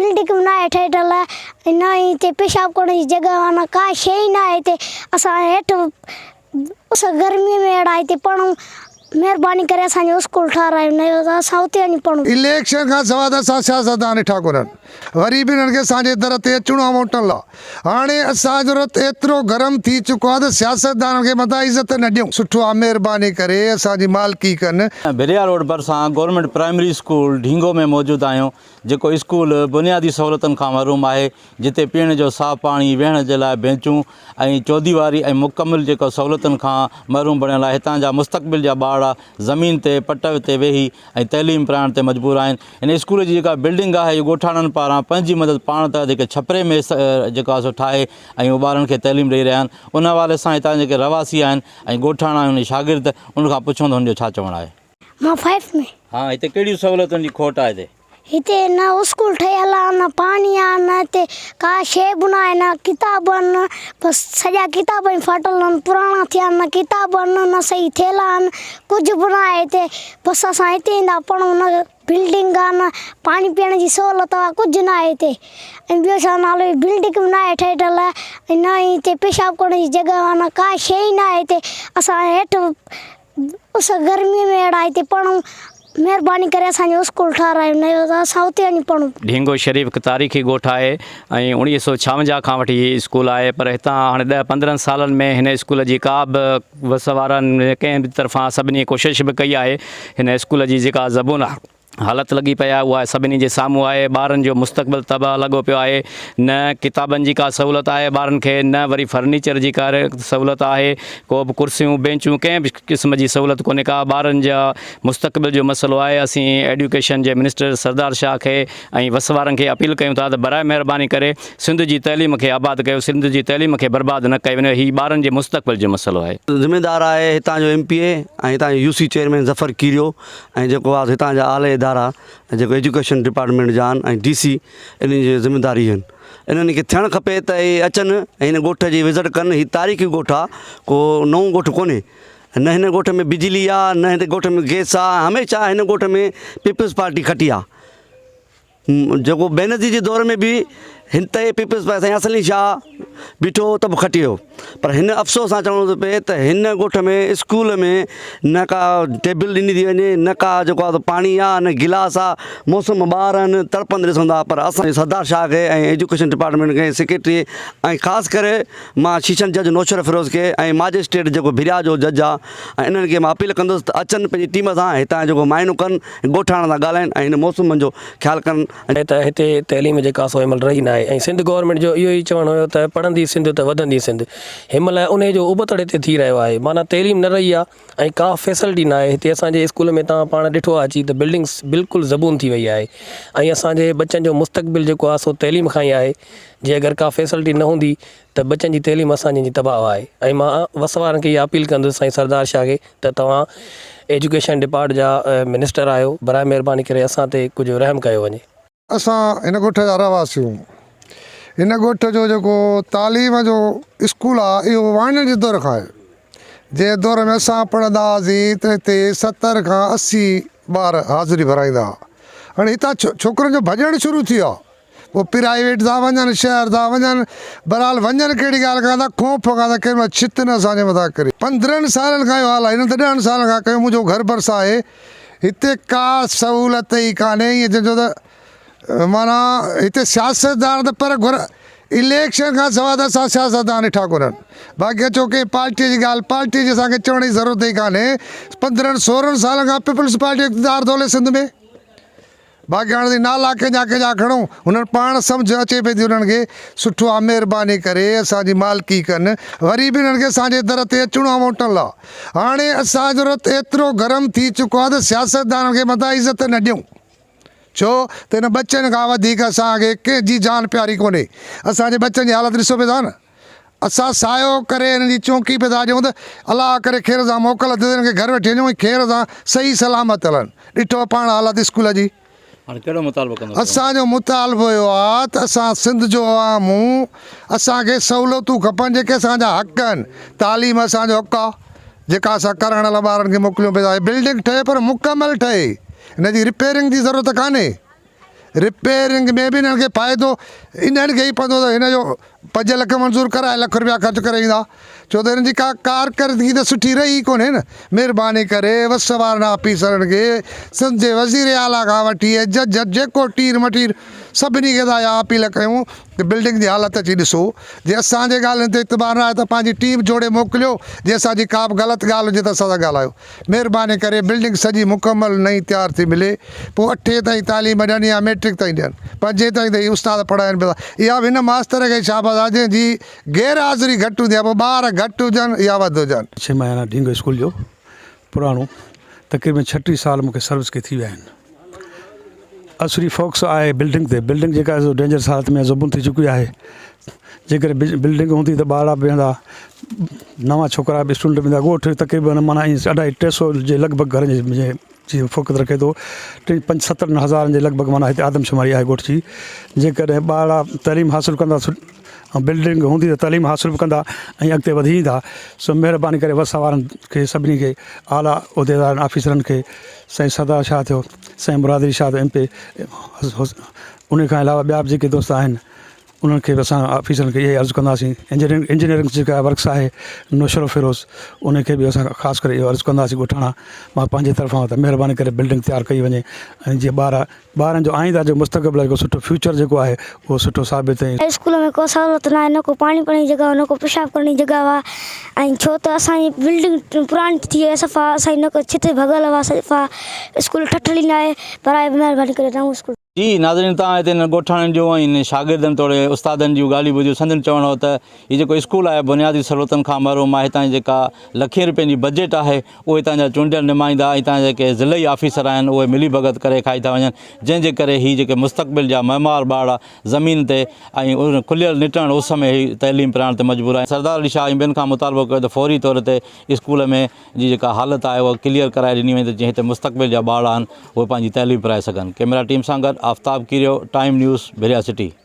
Building به ناهي ٺهيل ۽ نه ئي هتي پيشاب ڪرڻ جي جڳهه آهي نه ڪا شيء ئي ناهي هتي. اسان هيٺ اس گرمي ۾ اهڙا هتي پڙهون. مهرباني ڪري اسان جو اسڪول ٺهرايو نيو ته اسان اتي وڃي پڙهون. اليڪشن کان سواء ته اسان سياستدان ڏٺا ڪونهن. وري به انهن کي اسان جي در تي اچڻو آهي ووٽن لاء. هاڻي اسان جو رت ايترو گرم ٿي چڪو آهي ته سياستدانن کي متان عزت نه ڏيون. سٺو آهي مهرباني ڪري اسان جي مالڪي ڪن. ڀريا روڊ ڀرسان گورنمينٽ پرائمري اسڪول ڍينگو ۾ موجود آهيون. جيڪو اسڪول بنيادي سهولتن کان محروم آهي، جتي پيئڻ جو صاف پاڻي، ويهڻ جي لاء بينچون ۽ چوديواري ۽ مڪمل جيڪو سهولتن کان محروم بڻيل آهي، هتان جا مستقبل جا ٻارڙا زمين تي پٽ تي ويهي ۽ تعليم پرائڻ تي مجبور آهن. هن اسڪول جي جيڪا بلڊنگ آهي اهو ڳوٺاڻن پاران پنهنجي مدد پاڻ تحت هڪ ڇپري ۾ جيڪو آهي سو ٺاهي ۽ اهو ٻارن کي تعليم ڏئي رهيا آهن. ان حوالي سان هتان جيڪي رهواسي آهن ۽ ڳوٺاڻا ۽ شاگرد ان کان پڇون ته هن جو ڇا چوڻ آهي. مان فائيف ۾. ها هتي ڪهڙيون سهولتن جي کوٽ آهي هتي؟ هتي نه اسڪول ٺهيل آ نه پاڻي آ نه هتي ڪا شيء به ناهي نه ڪتاب آهن بس سڄا ڪتاب ئي ڦاٽل آهن پراڻا ٿيا آهن نه ڪتاب آهن نه صحيح ٿيلها آهن ڪجهه به ناهي هتي بس اسان هتي ايندا پڙهون نه بلڊنگ آ نه پاڻي پيئڻ جي سهولت آ ڪجهه ناهي هتي ۽ ٻيو ڇا نالو بلڊنگ به ناهي ٺهيل ۽ نه ئي هتي پيشاب ڪرڻ جي جڳهه آ نه ڪا شيء ئي ناهي هتي اسان هيٺ اس گرمي ۾ اهڙا هتي پڙهون مهرباني ڪري اسان جو اسڪول ٺهرايو نيو ته اسان اتي وڃي پڙهون. ڍينگو شريف هڪ تاريخي ڳوٺ آهي ۽ 1956 کان وٺي هي اسڪول آهي پر هتان هاڻي ڏهه پندرهن سالن ۾ هن اسڪول جي ڪا به وس وارن ڪنهن به طرفان سڀني ڪوشش به ڪئي آهي هن اسڪول جي جيڪا زبون حالت لڳي پئي آهي اها سڀني جي سامهون آهي ٻارن جو مستقبل تباهه لڳو پيو آهي نه ڪتابن جي ڪا سهولت آهي ٻارن کي نه وري فرنيچر جي ڪا سهولت آهي ڪو به ڪرسيون بينچون ڪنهن به قسم جي سهولت ڪونهي ڪا ٻارن جا مستقبل جو مسئلو آهي اسين ايڊيوڪيشن جي منسٽر سردار شاهه کي ۽ وس وارن کي اپيل ڪيون ٿا ته برائي مهرباني ڪري سنڌ جي تعليم کي آباد ڪيو سنڌ جي تعليم کي برباد نه ڪيو وڃي هي ٻارن جي مستقبل جو مسئلو آهي. ذميدار آهي هتان جو ايم پي اي ۽ هتان جو يو سي چيئرمين ظفر ڪيريو ۽ جيڪو آ هتان جا اعلي ادارا جيڪو ايجوڪيشن ڊپارٽمينٽ جا آهن ۽ ڊي سي انهن جي ذميداري آهن انهن کي ٿيڻ کپي ته اهي اچن ۽ هن ڳوٺ جي وزٽ ڪن هي تاريخي ڳوٺ آ ڪو نئون ڳوٺ ڪونهي نه هن ڳوٺ ۾ بجلي آ نه هن ڳوٺ ۾ گئس آ هميشه هن ڳوٺ ۾ پيپلز پارٽي کٽي آ جيڪو بينظير جي دور ۾ به هن تي پيپلز پارٽي سائين حسن علي شاهه بيٺو هو ته به کٽي ويو پر هن افسوس سان چوڻو ٿو پئي ته هن ڳوٺ ۾ اسڪول ۾ نه ڪا ٽيبل ڏني ٿي وڃي نه ڪا جيڪو آهي پاڻي آهي نه گلاس آهي موسم ٻار آهن تڙپندي ڏسون ٿا پر اسان سردار شاهه کي ۽ ايجوڪيشن ڊپارٽمينٽ کي سيڪريٽري ۽ خاص ڪري مان شيشن جج نوشهروفيروز کي ۽ ماجسٽريٽ جيڪو ڀريا جو جج آهي ۽ انهن کي مان اپيل ڪندس ته اچن پنهنجي ٽيم سان هتان جيڪو معائنو ڪن ڳوٺاڻن سان ڳالهائين ۽ هن موسمن جو خيال ڪن. ته هتي تعليم جيڪا سو هن مهل رهي ناهي ۽ سنڌ گورنمينٽ جو اهو ئي چوڻ هيو ته پڙهندي سنڌ ته وڌندي سنڌ هن مهل انهي جو ابتڙ هتي ٿي رهيو آهي معنيٰ تعليم نه رهي آهي ۽ ڪا فيسلٽي ناهي هتي اسان جي اسڪول ۾ توهان پاڻ ڏٺو آهي اچي ته بلڊنگس بلڪل زبون ٿي وئي آهي ۽ اسان جي ٻچن جو مستقبل جيڪو آهي سو تعليم کان ئي آهي جي اگر ڪا فيسلٽي نه هوندي ته ٻچن جي تعليم اسان جي تباهه آهي ۽ مان وس وارن کي اها اپيل ڪندس سائين سردار شاهه کي ته توهان ايجوڪيشن ڊپارٽ جا منسٽر آهيو براء مهرباني ڪري اسان تي ڪجهه رحم ڪيو وڃي. اسان هن ڳوٺ جا رهواسي آهيون. هن ڳوٺ جو جيڪو تعليم جو اسڪول آهي اهو واڻين جي دور کان آهي. جنهن دور ۾ اسان پڙهندا هئاسين ته هتي 70 کان 80 ٻار حاضري ڀرائيندا هئا. هاڻي هتان ڇوڪرن جو ڀڄڻ شروع ٿي ويو آهي. پوء پرائيويٽ ٿا وڃن، شهر ٿا وڃن، بهرحال وڃن ڪهڙي ڳالهه کان ٿا، خوف کان ٿا ڪنهن مهل ڇت نه اسان جي مٿان ڪري. 15 سالن کان اهو حال آهي، هنن ته ڏهن سالن کان ڪيو، منهنجو گهر ڀرسان آهي، هتي ڪا سهولت ئي ڪانهي، ائين چئجو ته معنيٰ هتي سياستدان ته پر گهر اليڪشن کان سواء ته اسان سياستدان ڏٺا ڪونهن، باقي اچو ڪنهن پارٽيء جي ڳالهه، پارٽيء جي اسان کي چوڻ جي ضرورت ئي ڪانهي، 15 16 سالن کان پيپلز پارٽي اقتدار ٿو هلي سنڌ ۾. باقي هاڻ اسين نالا ڪنهن جا ڪنهن جا کڻون، هنن پاڻ سمجهه اچي پئي ٿي انهن کي سٺو آ مهرباني ڪري اسان جي مالڪي ڪن، وري به انهن کي اسان جي در تي اچڻو آ ووٽن لا. هاڻي اسان جو رت ايترو گرم ٿي چڪو آ ته سياستدانن کي متان عزت نه ڏيون. ڇو ته هن ٻچن کان وڌيڪ اسان کي ڪنهن جي جان پياري ڪونهي. اسان جي ٻچن جي حالت ڏسو پئي ٿا نه. اسان سايو ڪري هنن جي چونڪي پئي ٿا ڏيون ته الله ڪري خير سان موڪل ٿئي ته هنن کي گهر وٺي وڃون ۽ خير سان صحيح سلامت هلن. ڏٺو پاڻ حالت اسڪول جي. هاڻي ڪهڙو مطالبو ڪندو توهان؟ اسان جو مطالبو اهو آ ته اسان سنڌ جو عوام هون اسان کي سهولتون کپن جيڪي اسان جا حق آهن. تعليم اسان جو حق آ جيڪا اسان ڪرائڻ لاء ٻارن کي موڪليون پئي ٿا. هي بلڊنگ ٺهي پر مڪمل ٺهي هن جي رپيئرنگ جي ضرورت ڪانهي. رپيئرنگ ۾ به انهن کي فائدو انهن کي ئي پوندو ته هن جو پنج لک منظور ڪرائي لک روپيا خرچ ڪري ايندا ڇو ته هنن جي ڪا ڪارڪردگي ته سٺي رهي ئي ڪونهي نه مهرباني ڪري وس وارن آفيسرن کي سنڌ جي وزير اعليٰ کان وٺي جج جيڪو ٽير مٽير سڀني کي ٿا اها اپيل ڪيون ته بلڊنگ جي حالت اچي ڏسو جي اسان جي ڳالهين تي اعتبار نه آهي ته پنهنجي ٽيم جوڙي موڪليو جي اسان جي ڪا به غلط ڳالهه هجي ته اسان سان ڳالهايو مهرباني ڪري بلڊنگ سڄي مڪمل نئين تيار ٿي ملي پوء اٺين تائين تعليم ڏين يا ميٽرڪ تائين ڏين پنجين تائين ته هي استاد پڙهائين پيا ٿا اها به هن ماستر کي شاباس آهي جنهن جي غير حاضري گهٽ هوندي آهي پوء ٻار گهٽ هجن يا وڌ هجن. ڇهه مهينا ڍينگو اسڪول جو پراڻو تقريبن 36 سال مونکي سروس کي ٿي ويا آهن اسري فوڪس آهي بلڊنگ تي بلڊنگ جيڪا آهي سو ڊينجرس حالت ۾ زبون ٿي چڪي آهي جيڪڏهن بلڊنگ هوندي ته ٻارڙا به ويهندا نوان ڇوڪرا به اسٽوڊنٽ به ايندا ڳوٺ تقريبن معنيٰ ائين اڍائي ٽي سو جي لڳ ڀڳ گهرن جي جي فوقت رکي ٿو ٽن پنج ستن هزارن جي لڳ ڀڳ معنيٰ هتي آدمشماري آهي ڳوٺ جي جيڪڏهن ٻارڙا تعليم حاصل ڪندا ۽ بلڊنگ هوندي ته تعليم حاصل به ڪندا ۽ اڳتي وڌي ايندا سو مهرباني ڪري وس وارن کي سڀني کي اعليٰ عهديدارن آفيسرن کي سائين سردار شاهه ٿيو سائين مراد علي شاهه ٿيو ايم پي ان کان علاوه ٻيا به جيڪي دوست آهن انهن کي به اسان آفيسرن کي اهي عرض ڪنداسين انجنيئرنگ انجنيئرنگ جيڪا ورڪس آهي نوشهروفيروز ان کي به اسان خاص ڪري اهو عرض ڪنداسين ڳوٺاڻا مان پنهنجي طرفان ته مهرباني ڪري بلڊنگ تيار ڪئي وڃي ۽ جيئن ٻار ٻارن جو آئنده جو مستقبل جيڪو سٺو فيوچر جيڪو آهي اهو سٺو ثابت ۽. اسڪول ۾ ڪو سهولت ناهي نه ڪو پاڻي پيئڻ جي جڳهه نه ڪو پيشاب ڪرڻ جي جڳهه هئا ۽ ڇو ته اسان جي بلڊنگ پراڻي ٿي وئي صفا اسان جي نه ڪو ڇت ڀڳل هئا صفا اسڪول ٺٺل ئي ناهي براء مهرباني ڪري نئون اسڪول. جي ناظرين توهان هتي انهن ڳوٺاڻن جون ۽ انهن شاگردن توڙي استادن جون ڳالهيون ٻڌيون سندن چوڻ هو ته هي جيڪو اسڪول آهي بنيادي سهولتن کان محروم آهي هتان جي جيڪا لکين روپين جي بجيٽ آهي اهي هتان جا چونڊيل نمائندا ۽ هتان جا جيڪي ضلعي آفيسر آهن اهي ملي ڀڳت ڪري کائي ٿا وڃن جنهن جي ڪري هي جيڪي مستقبل جا معمار ٻارڙا زمين تي ۽ ان کليل نٽهڻ اس ۾ هي تعليم پرائڻ تي مجبور آهن سردار علي شاهه ۽ ٻين کان مطالبو ڪيو ته فوري طور تي اسڪول ۾ جي جيڪا حالت آهي اها ڪليئر ڪرائي ڏني وڃي ته جيئن هتي مستقبل جا ٻارڙا آهن اهي پنهنجي تعليم پرائي سگهن ڪئميرا ٽيم سان گڏ Aftab Kerio time news Bhiria city.